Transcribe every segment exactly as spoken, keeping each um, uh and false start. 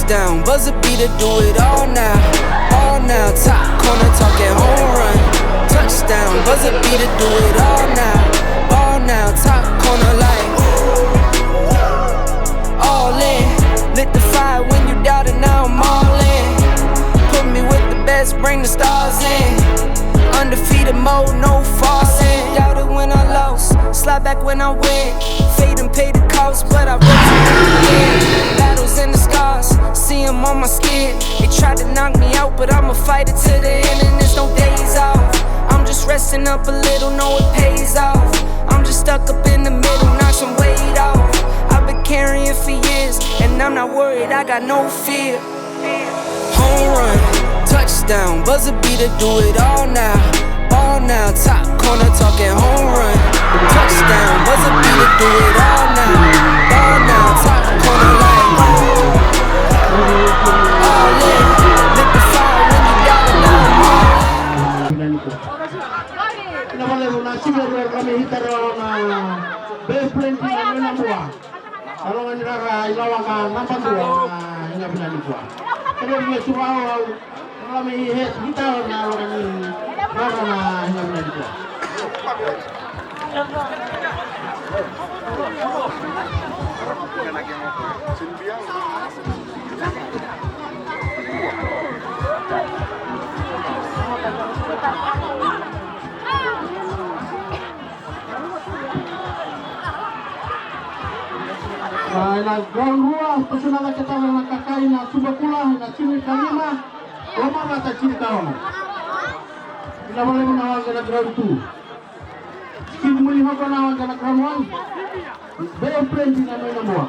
Down, buzzer beater, do it all now. All now, top corner talking home run. Touchdown, buzzer beater, do it all now. Ball now, top corner like all in. Lit the fire when you doubted, now I'm all in. Put me with the best, bring the stars in. Undefeated mode, no falling. Doubted when I lost, slide back when I win. Fade and pay the cost, but I rose to the end. Battles and the scars, see 'em on my skin. They tried to knock me out, but I'm a fighter to the end, and there's no days off. I'm just resting up a little, know it pays off. I'm just stuck up in the middle, knock some weight off. I've been carrying for years, and I'm not worried, I got no fear. Home run, touchdown, buzzer beater, do it all now. Ball now, top corner talking home run. Touchdown, buzzer beater, do it all now. Ball now, top corner like all in. Lit the fire when you got it now. Ina vale na siga rua ka me hita rawa na best friend na mena mua. Alo nga ni rara ina waqa naba dua na ina vina ni kua. Kere me sura au au. Alo me i he kita na alo nga ni rara na ina vina ni kua. A, ena ground rua, pasu na cake tale na kakai na Subakula, na timi ka lima, Lomavata timi ka ono. Ina vale na waqa na ground two. Steve Mulihoko na waqa na ground one. Very friendly na mai na mua.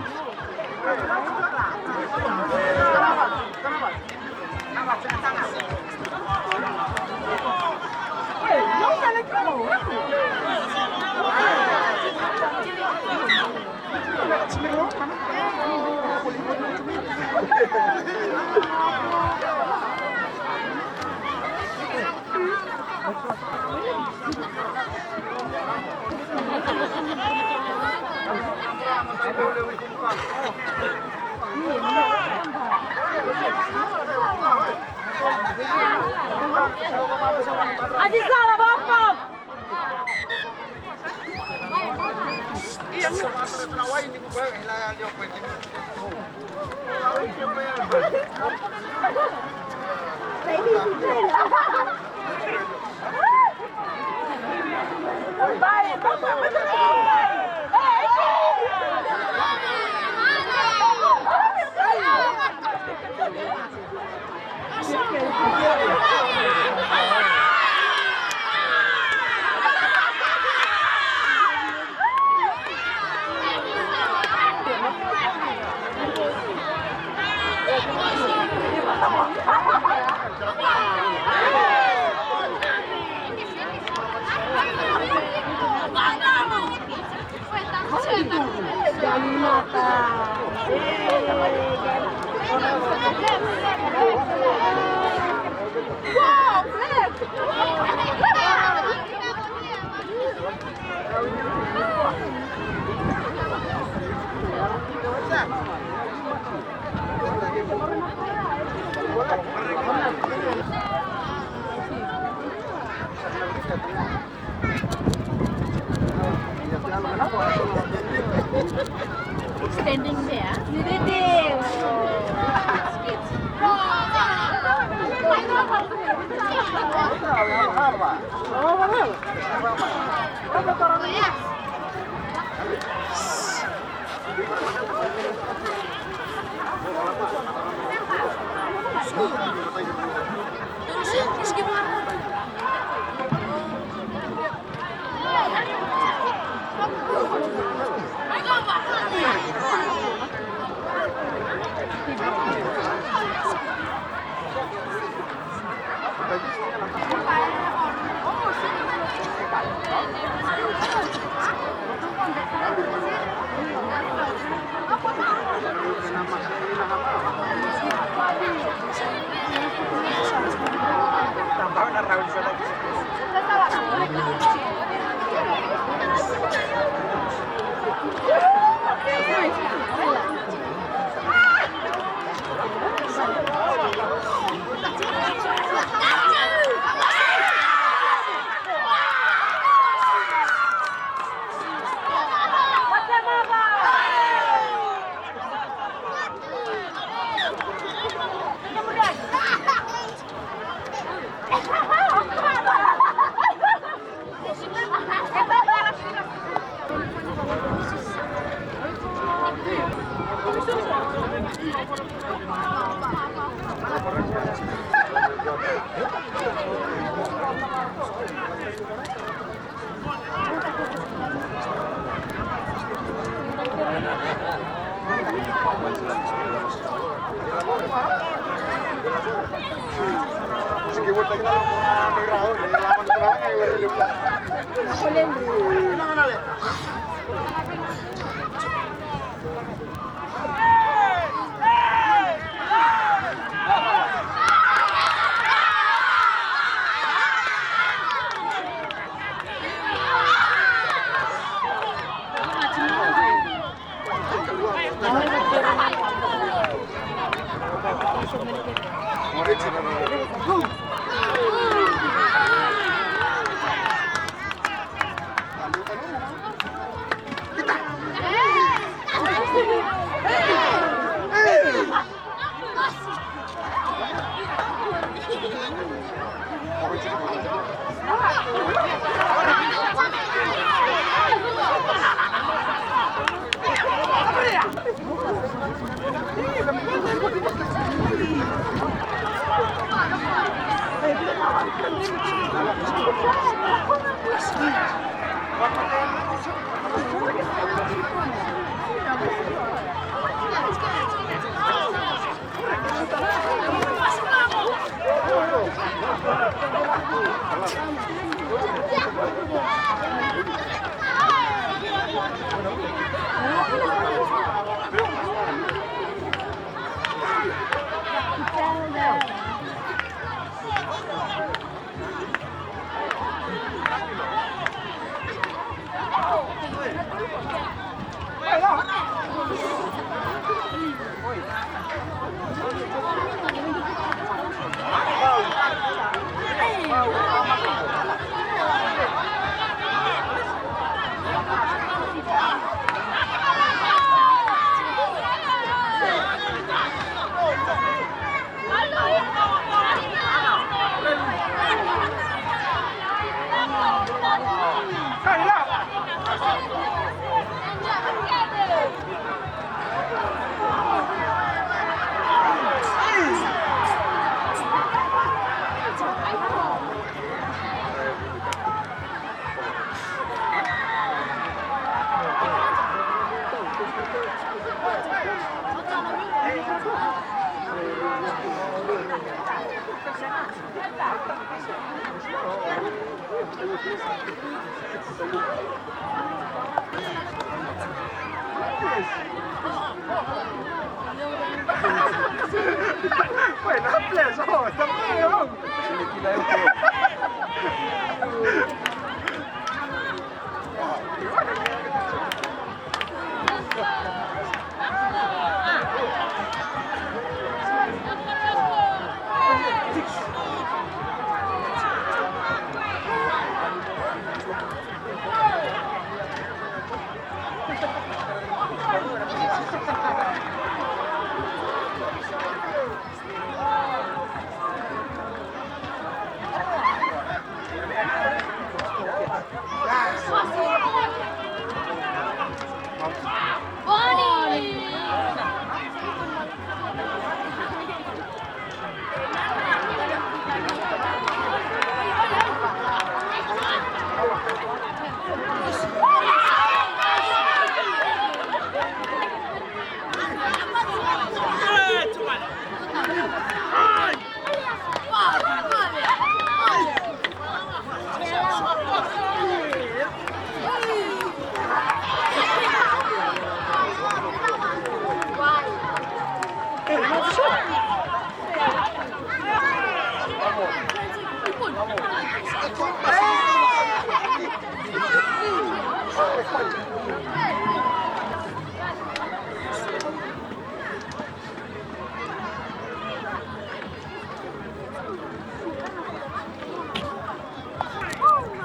Standing there.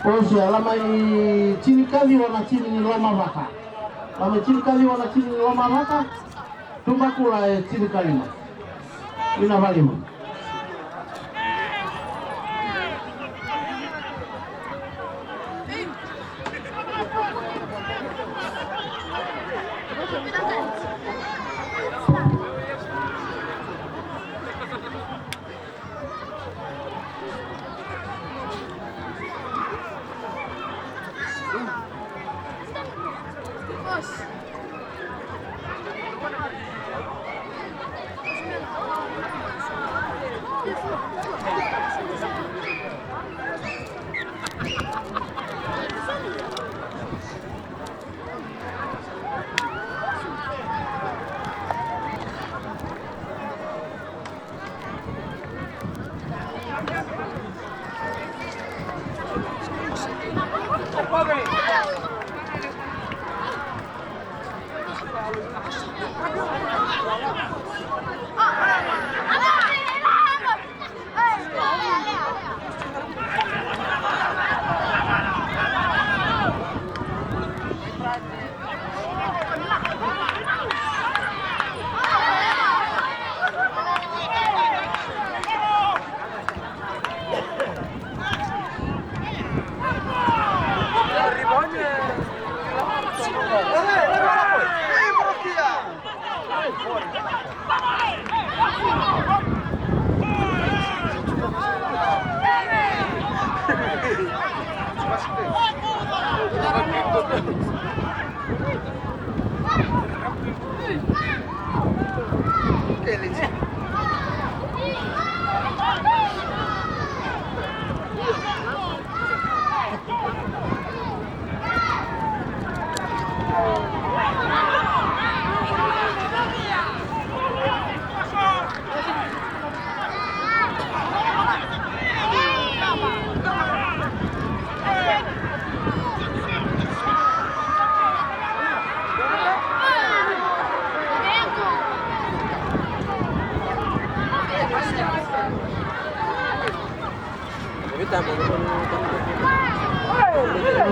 Ose, a la mai tinikaciwa na timi ni Lomavaka. La mai tinikaciwa na timi ni Lomavaka. Tubakula e tinikalima. Ina valima.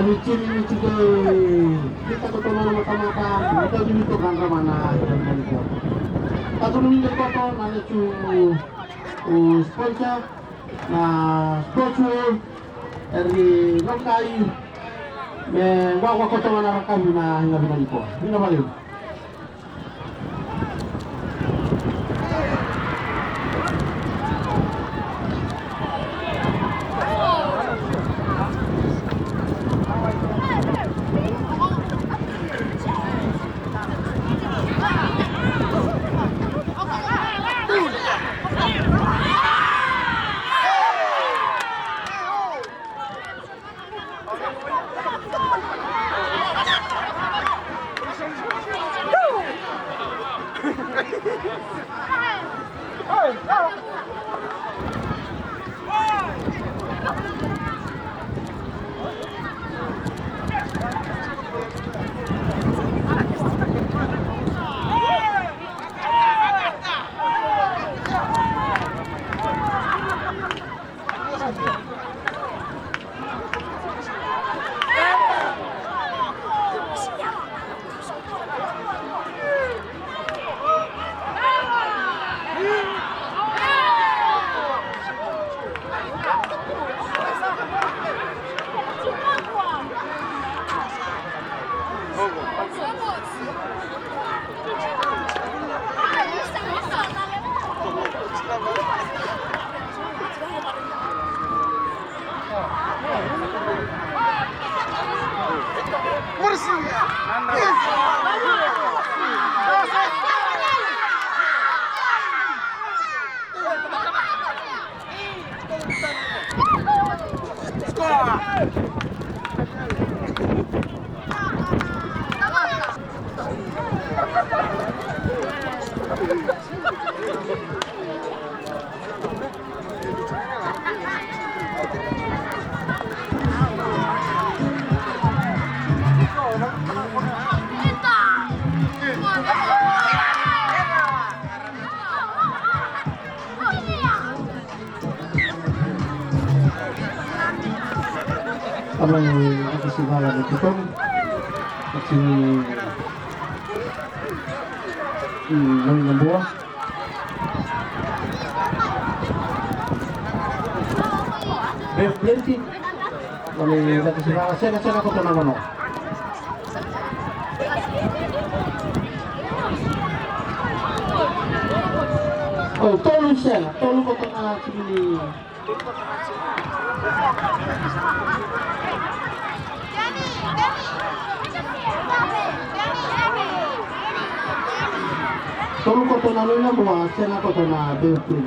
Ni tini ni tiko ni tako tona na matamata ni tau ni toko na ramana. Tatu ni toko na letu o sponsor na sports world eri nokai me wawa koto na rakavi na ina vina ni koa. Ina valevu. Aba ni vakasivala ni totonu. Ati ni noni na bua. Best plenty. Aba ni vakasivala sega sega koto na vano. O tolu sega tolu koto na timi ni Tolu koto na nona bua, sega koto na Belgium.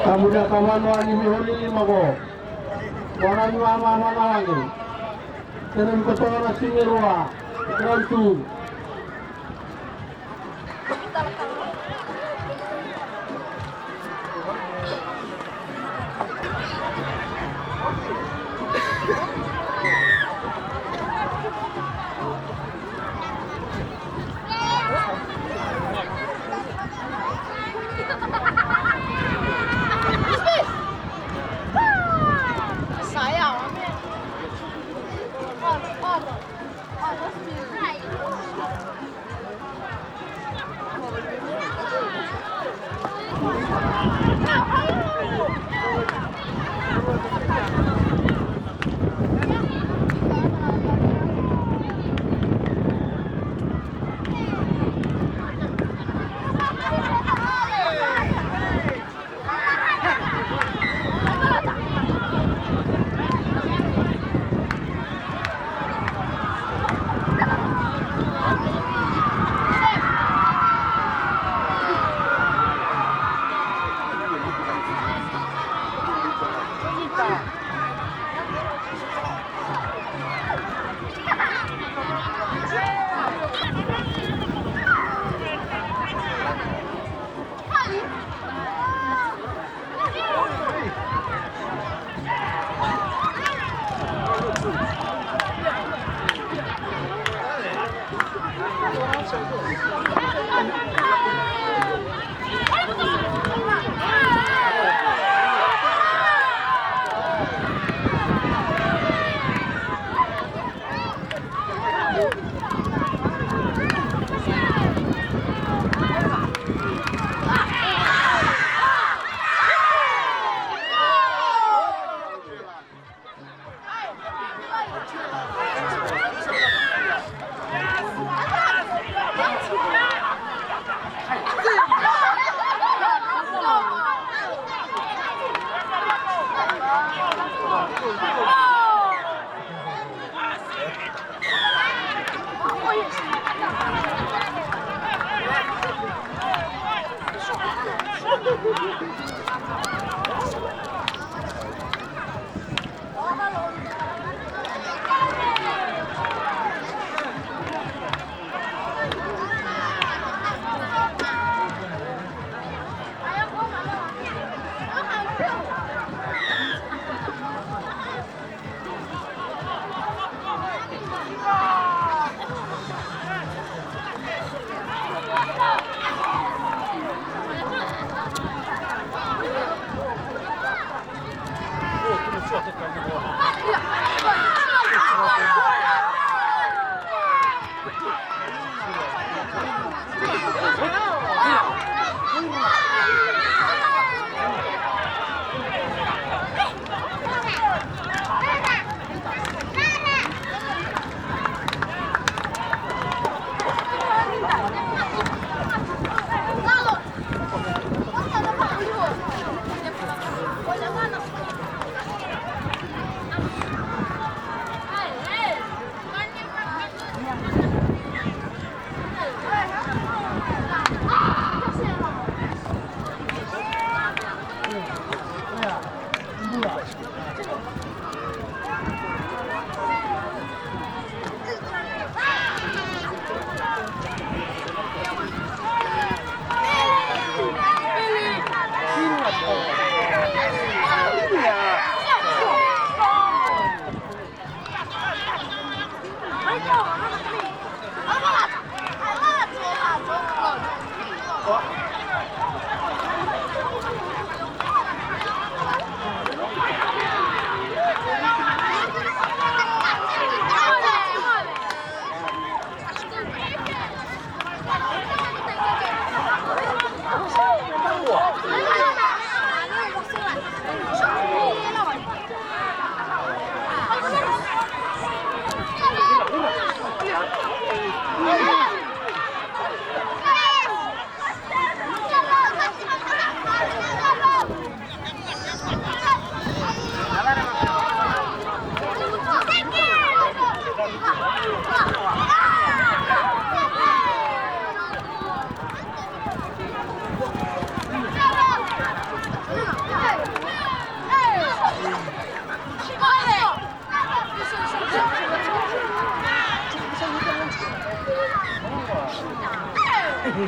Ka muria ka vanoa ni viholi lima ko. Ko na ni vamamana lagi. Kena ni kotora sini rua. Round two. Na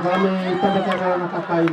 ka me tabaka na kakai.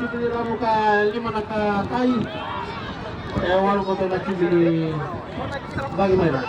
Tibili ramu ka lima na kakai. E walu koto na tibili bagi mai ra.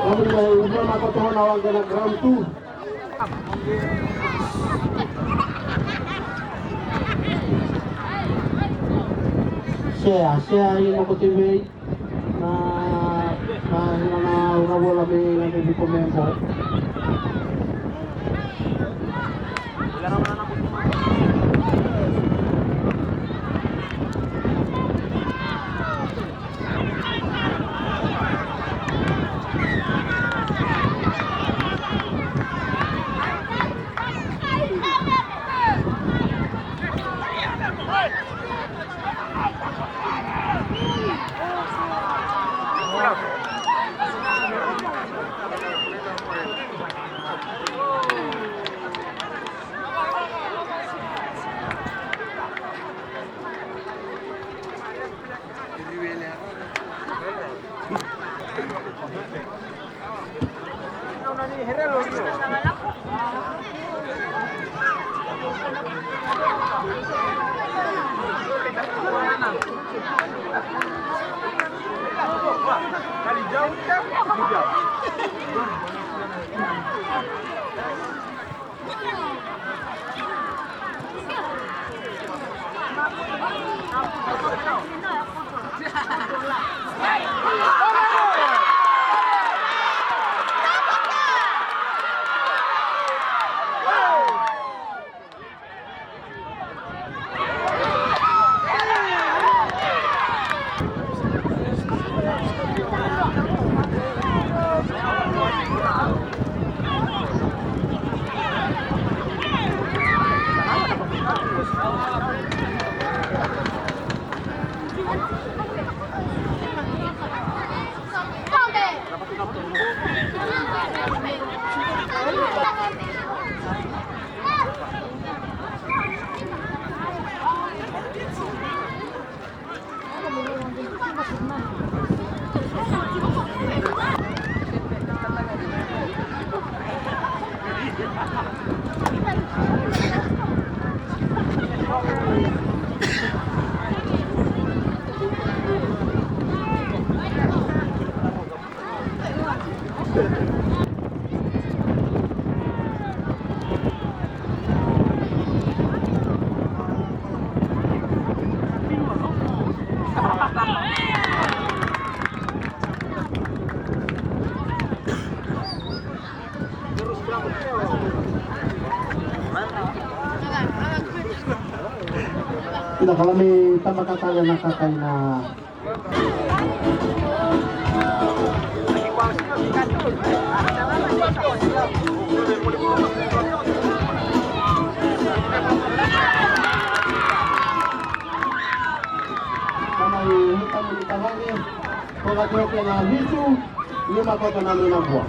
Vamos lá, o Bruno Makoto na waqa na ground two. Share, share aí no Cotivei. Na, na, na, na, na, na, na, na, na, na, Ina kala me tabaka tale na kaka ina. Kama ni hita muli tavani, kola tioke na vitu. Lima koto na lima bua.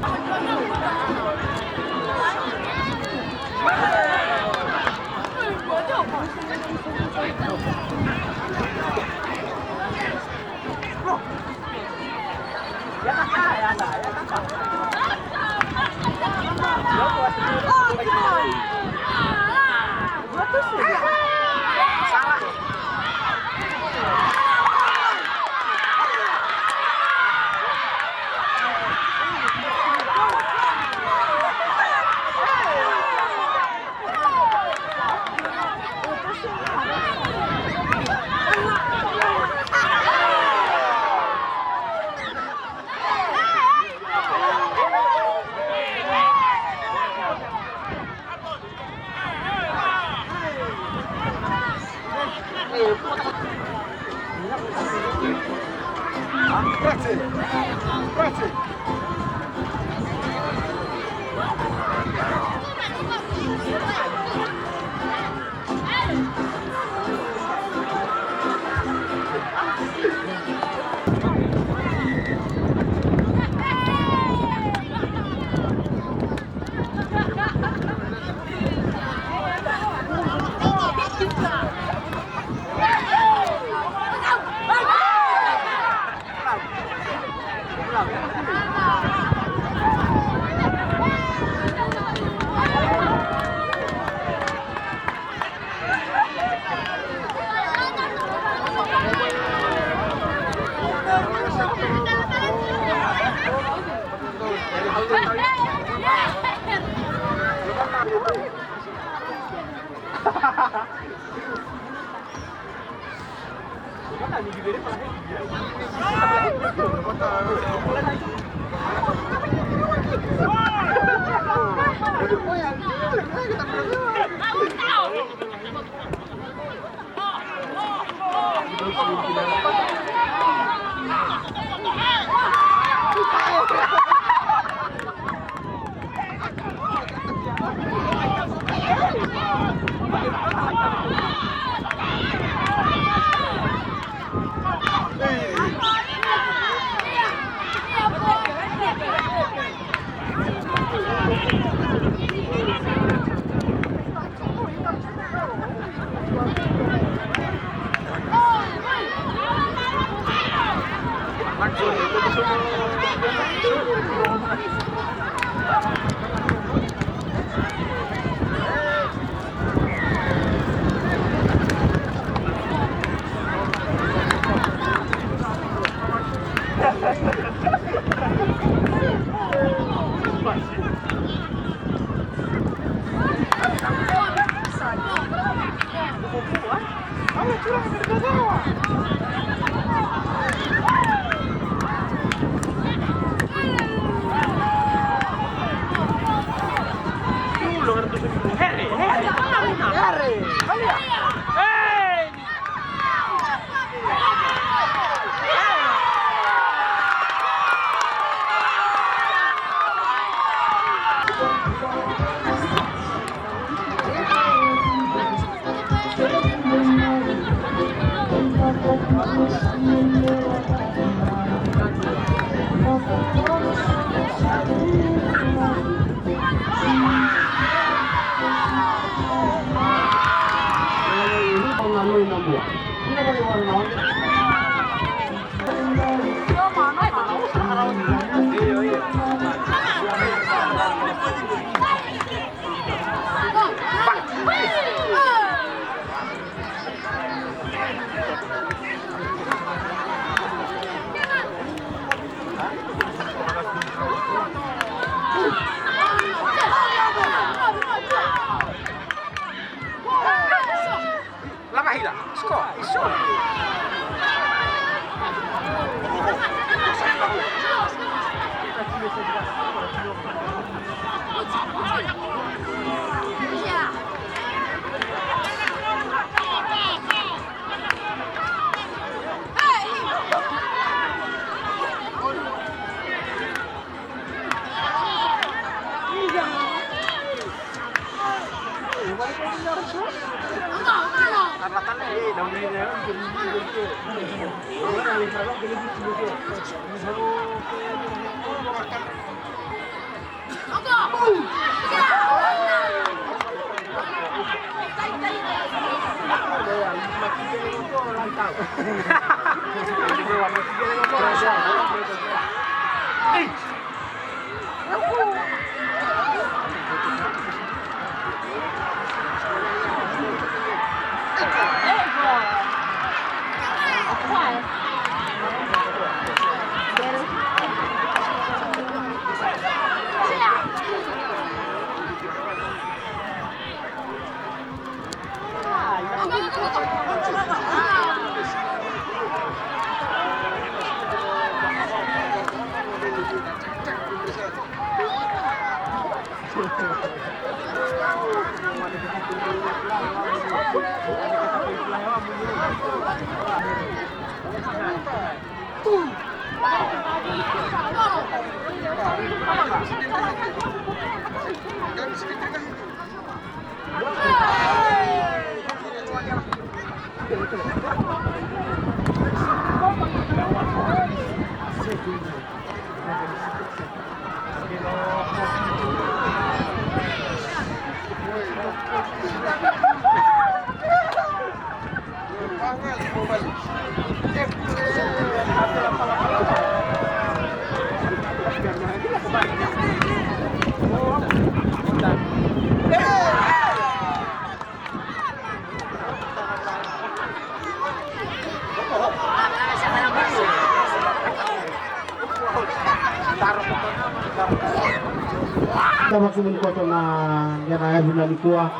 Da vakavinavinaka koto na kena yavu nikua.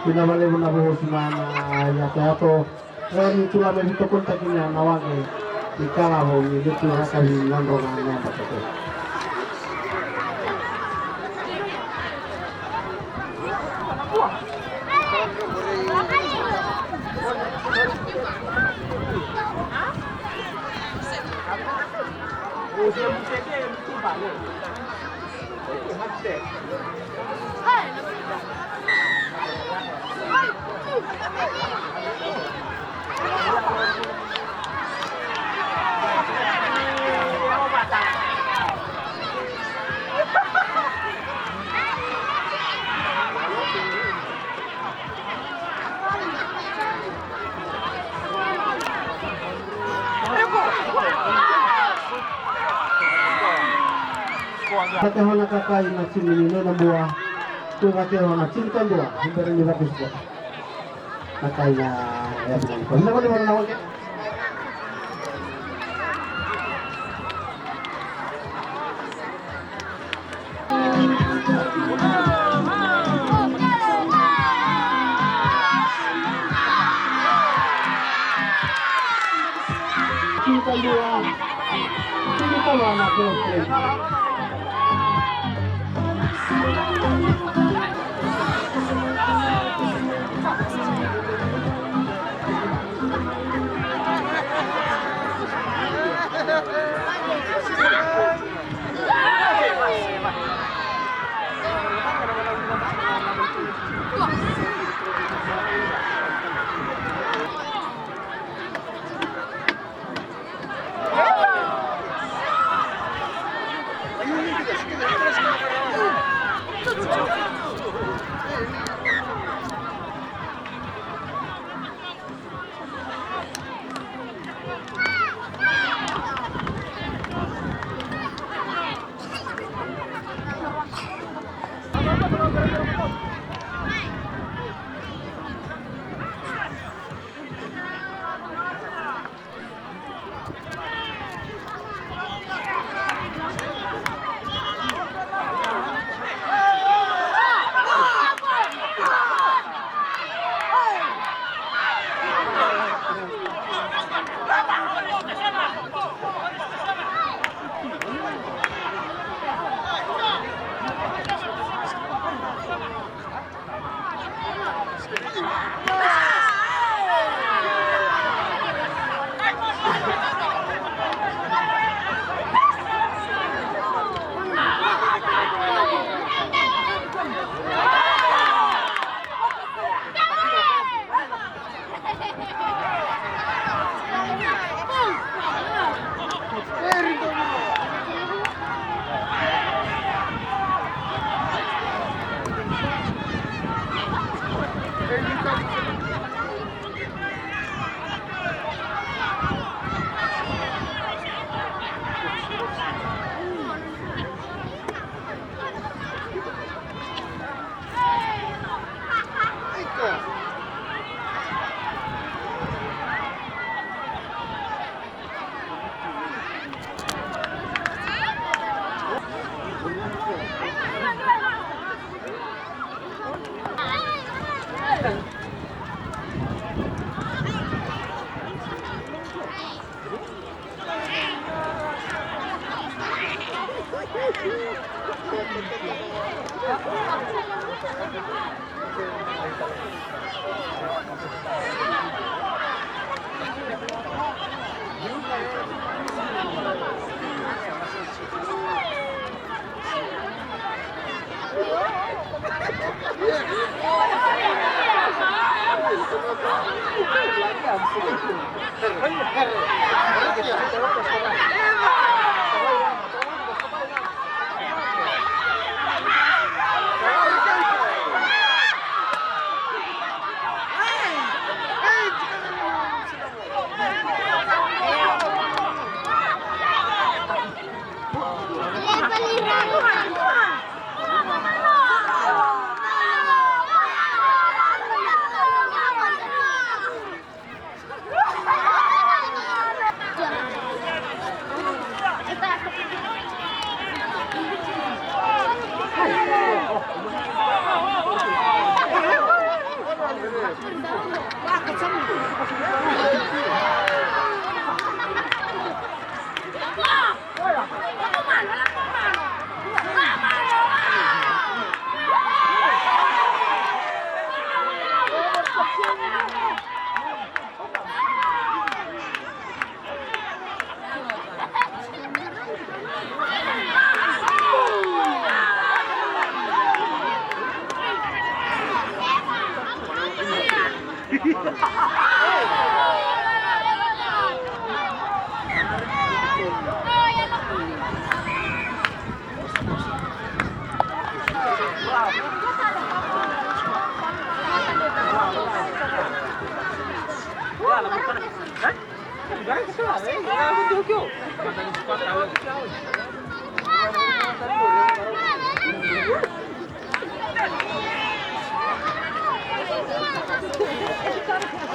Vinaka vakalevu na vosota na yatoyato. Era ni tula me vitokonitaki na waqe ni kalavo ni letu rakavi ni Nadroga na yabaki. Vakateho na kakai na timi ni Nabua. Tu vakateho na timi kadua ni bera ni vakusuka. Kakai na yavu na nikua. Vinaka vakalevu na waqe.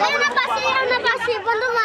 Ela na pasi, ela na pasi, vamos lá.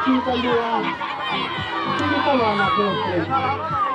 Kita dua, kita dua na kira.